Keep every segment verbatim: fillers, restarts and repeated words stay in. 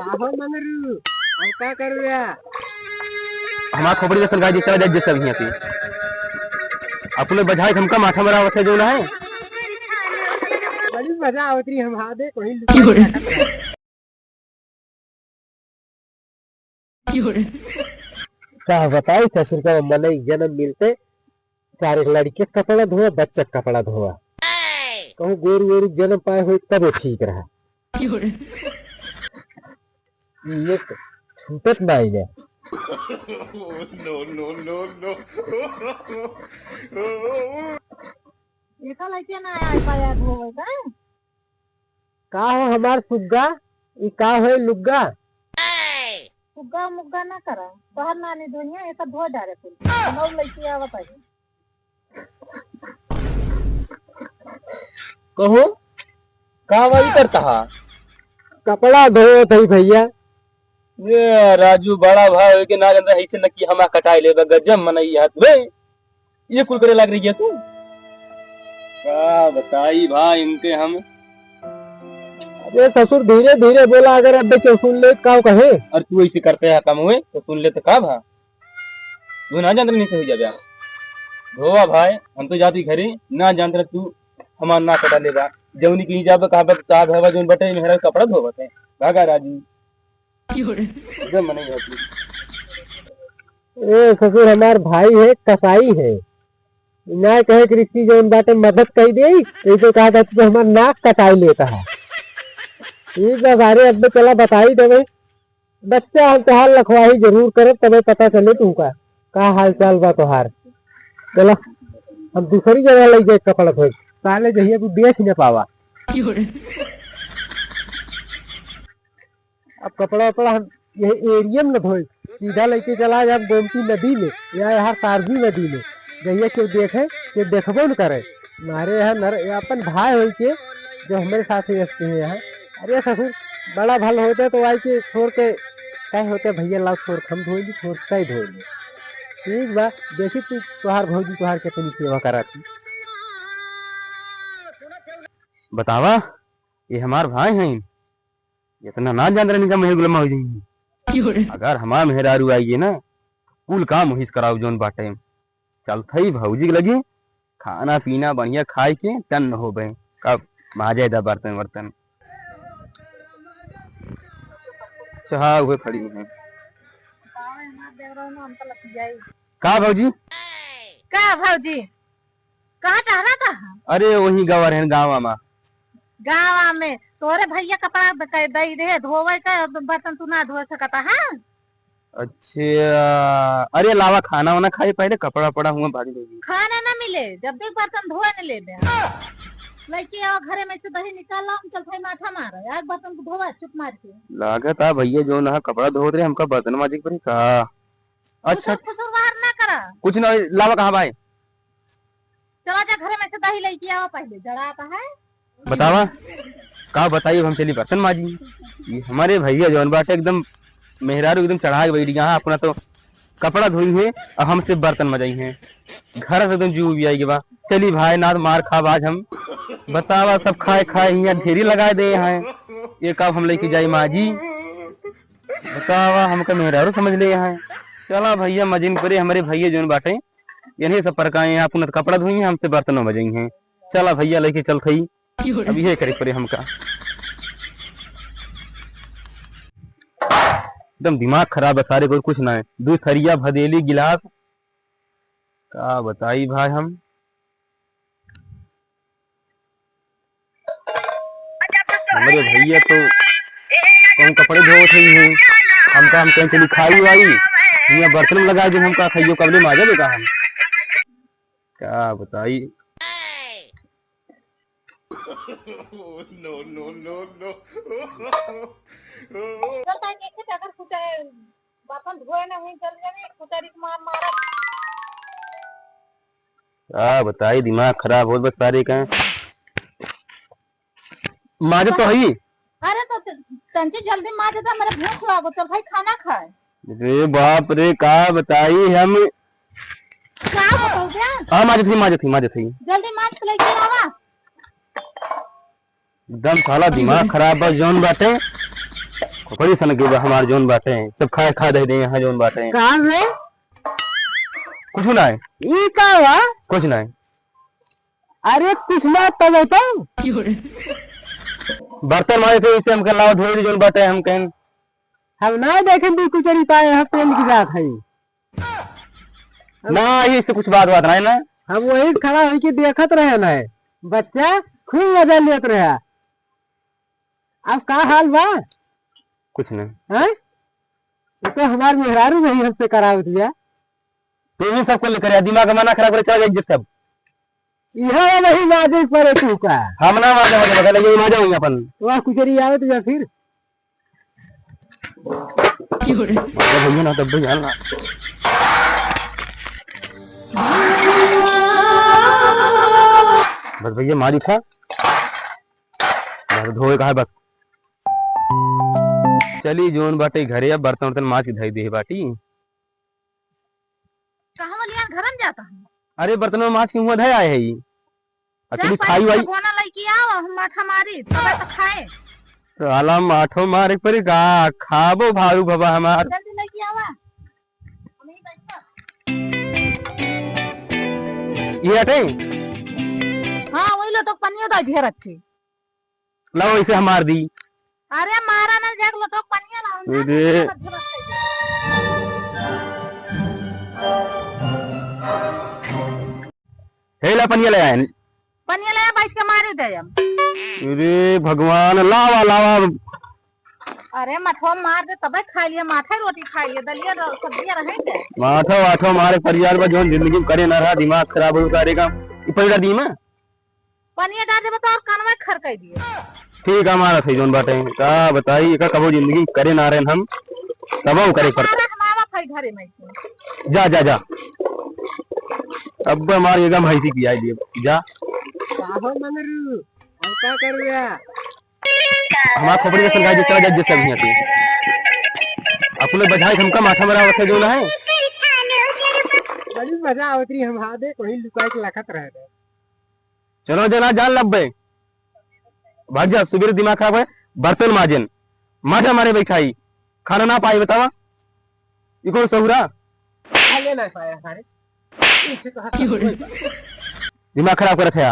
आहो मंगरू, अब का करू रे? हमार खोपड़ी जैसन गाय जी, चला जाए जे सब हियां से। अपने बजाए हमका माथा मरावत है जो ना है। बड़ी मजा आवत रही हम हादे कोई। का बताई ससुर का मनई जन्म मिलते चार एक लड़के के कपड़ा धोआ, बच्चा के कपड़ा धोआ। कहूँ गोरू वोरू जन्म पाए होई तबे ठीक रहा। ये तो छूटत ना आइले। No, no, no, no। ये तो लइके ना आए पाया धोवे का। का हो हमार सुग्गा, ई का होए लुग्गा? सुग्गा मुग्गा ना करा, तोहर नानी धोइया, ये तो धो डारे कुल। हम लइके आवत है। कहो, का वही करता हा? कपड़ा धोत हई भैया। ये राजू बड़ा भाई होके ना जानता है, इसे न कि हमा कटाई लेबा, गजब मनई हाथ बे। ये कुल करे लाग रही है तू? का बताई भाई इनके हम। अरे ससुर धीरे धीरे बोला, अगर अड्डे क्यों सुन ले का कहे? और तू ऐसे करते है काम हुए तो सुन ले तो का भा? तू ना जानत नहीं कही जाबे। धोवा भाई, हम तो जाती घरे, ना जानत रह तू हमार ना कटा लेबा। जौनी कहीं जाबे, कहा बे, का धोवा जौन बटे, मेहरा कपड़ा धोवत है। भागा राजू। एकदम मने होती। ए ससुर, हमार भाई है, कसाई है। ना कहे कि रिक्की जौन बाटे मदद कही दे, तो इसे कहा था कि हमार नाक कटाई लेता है। ठीक बा, बारे अब चला बताई देवे। बच्चा हम तोहार लखवाही जरूर करब, तबे पता चले तुमका का हाल चाल बा तोहार। चला, हम दूसरी जगह लई जाए कपड़ा धोए, साले जहिया तू देख न पावा। अब कपड़ा वपड़ा हम यही एरिया में न धोए, सीधा लेके चला जाब गोमती नदी में या यहाँ सारजी नदी में। जहिया केहू देखे, केहू देखबो न करे। मारे यहाँ नर-, ये अपन भाई होई के जो हमारे साथ ही रहते हैं यहाँ। अरे ससुर, बड़ा भल होते तो आई के छोड़ के, कहे होते, "भैया लाओ छोड़, हम धोई ली, छोड़ के धोई ली।" ठीक बा, देखी तू तोहार भौजी तोहार कितनी सेवा करा थी। बतावा, ये हमार भाई हैं, इतना ना जान रहे इनका मेहर गुलाम हो जाएंगे। अगर हमार मेहरारू आई है ना, कुल काम वही से कराऊ जौन बाटे। चलत हई भौजी के लगे, खाना पीना बढ़िया खाए के टन होबे। कब माजे दा बर्तन वर्तन। चाहा हुए खड़ी हैं। का भौजी? का भौजी? कहाँ टहरा था? अरे वही गवर है गाँव में। गाँव में तोरे भैया कपड़ा द-, क-, दई दे, धोवे का, बर्तन तू ना धो सकता, हाँ? अच्छा, अरे लावा खाना वाना खाई, पहले कपड़ा पड़ा हुआ भाग देगी। खाना ना मिले, जब देख बर्तन धोए न लेबे। लइके आओ घरे में से दही निकाल लाओ, हम चलत हई माथा मारे, आग बर्तन को धोवा चुप मार के। लागत आ भैया जौन हा कपड़ा धोत रहे, हमका बर्तन माजे के पड़ी का? तू अच्छा। सब ठुसुर बाहर ना करा। कुछ ना, लावा कहाँ भाई? चला जा घरे में से दही लइके आवा पहले, जड़ात है। बतावा, का बताई, हम चली बर्तन माजी। ये हमारे भैया जौन बाटे एकदम मेहरारू एकदम चढ़ा के बैठ गया, हाँ, अपना तो कपड़ा धोई है और हमसे बर्तन मजाई है। घर से एकदम जू भी आई गवा। चली भाई, ना तो मार खाब आज हम। बतावा, सब खाए खाए हियाँ ढेरी लगाए दे हैं, ये का हम लेके जाई माजी? बतावा, हमका मेहरारू समझ ले हैं। चला भैया, मजिन परे, हमारे भैया जौन बाटे, इन्हें सब परकाए हैं, अपना तो कपड़ा धोई हैं, हमसे बर्तन मजाई हैं। चला भैया, लेके चलत हई। अब ये करे परे हमका। एकदम दिमाग खराब है सारे को, कुछ ना है। दू थरिया, भदेली, गिलास, का बताई भाई हम। हमारे भैया तो कौन कपड़े धोत ही हैं, हमका हम कहीं चली खाई वाई, यहाँ बर्तन में लगा दे, हमका खाइयो कबले माजा देगा हम। का बताई। No, no, no, no। चल, ताई देखे थे, अगर कुछ है, बर्तन धोए ना हुई, चल जाने, कुचारी के मार मारा। का बताई, दिमाग खराब होत बस सारे का। माजत तो हई। अरे तो त-, तंची जल्दी माज दे, मेरे भूख लागो, चल भाई खाना खाए। रे बाप रे, का बताई हम। का बताऊ बे? हाँ, माजत ही, माजत ही, माजत ही। जल्दी माज के लेके आवा। एकदम साला दिमाग खराब बा जौन बाटे। बड़ी सन के बा हमार जौन बाटे, सब खाए खा दे दे यहाँ जौन बाटे। कहाँ है? कुछ ना है। ई का बा? कुछ ना है। अरे कुछ ना तो बताओ। बर्तन माजे थे, इसे हमके लावा धोए दे जौन बाटे, हम कहें। हम ना देखें भी कुचरी पाए, हम पेल की जात है। ना, ये से कुछ बात, बात नहीं ना। हम वही खड़ा होके देखत रहे ना, बच्चा खूब मजा लेत रहा। अब का हाल बा? कुछ नहीं। हैं? ये तो हमार मेहरारू नहीं हमसे करावत बिया। तू ही सबको लेकर आ, दिमाग मना खराब करे, चला जाए सब। यहाँ नहीं माजे पड़े तू का। हम ना माजे, माजे, बगल लगे, माजे हुई अपन। वह कुचरी आवत बिया फिर। अरे भैया ना, तब भी जान ना। बस भैया, मार उठा। बस धोए का है बस। चली जोन बाटे घरे, अब बर्तन वर्तन माज के धई दे बाटी। कहाँ वाली यार घर में जाता है? अरे बर्तन माज के हुआ धई आए है ई। जा अकेली पानी खाई वाई। भगवाना लइके आओ, हम माठा मारी, तबे तो खाए। साला माठो मारे परी का, खाबो भारू भवा हमार। जल्दी लइके आवा। हम ही बैठा। ये हटे? हाँ, वही लोटो पनियो दा दिया रखे। लाओ, इसे हम मार दी। अरे मारा ना, जाके लोटो पनिया लाओ ना। अरे। हे ला पनिया ले आए। पनिया ले, बैठ के मारे दे हम। अरे भगवान, लावा, लावा। अरे मठवा मार दे, तबे खा लिए, माठा रोटी खा लिए, दलिया रो-, सब्जियां रहे दे। माठो, माठो मारे परिवार में जौन जिंदगी में करे ना रहा, दिमाग खराब हो सारे काम। ऊपर दी में। पनिया डाल देबे तो और कनवा खरकाई दिए। ठीक है, हमारा सही जौन बाटे। का बताई, एका कबो जिंदगी में करे ना रहे हम, तब वो करे पड़ता। अरे हम आवत है घरे में। जा, जा, जा। अब हमार एगम भैंसी पियाई दिए। जा। का हो मंगरू? और का करूँगा? हमार खोपड़ी में सरकार जी चला जाए, जिस सब यहाँ पे। अपने बजाय हमका माठा मरावत है, जौन है। बड़ी मजा आवत रही, हम हादे कोई लुकाई के लखत रहे थे। चलो जना, जान लब्बे। भाग जा, सुबेरे दिमाग खराब है, बर्तन माजन, माठा मारे बैठाई, खाना ना पाई, बतावा, ई कौन सहुरा? खा लेना पाया सारे। इसे तो हाथ क्यों रे? दिमाग खराब करत है।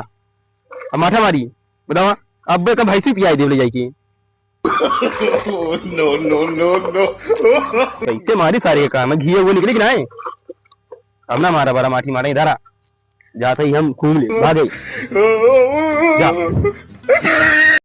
अब माठा मारी, बतावा, अब्बे का भैंसी पियाई देव ले जाई की। No, no, no, no। कैसे मारी सारे का, मैं घी वो निकली कि नहीं? अब ना मारा, बड़ा माठी मारे इधर आ। जाते ही हम घूम ले, भागे। जा।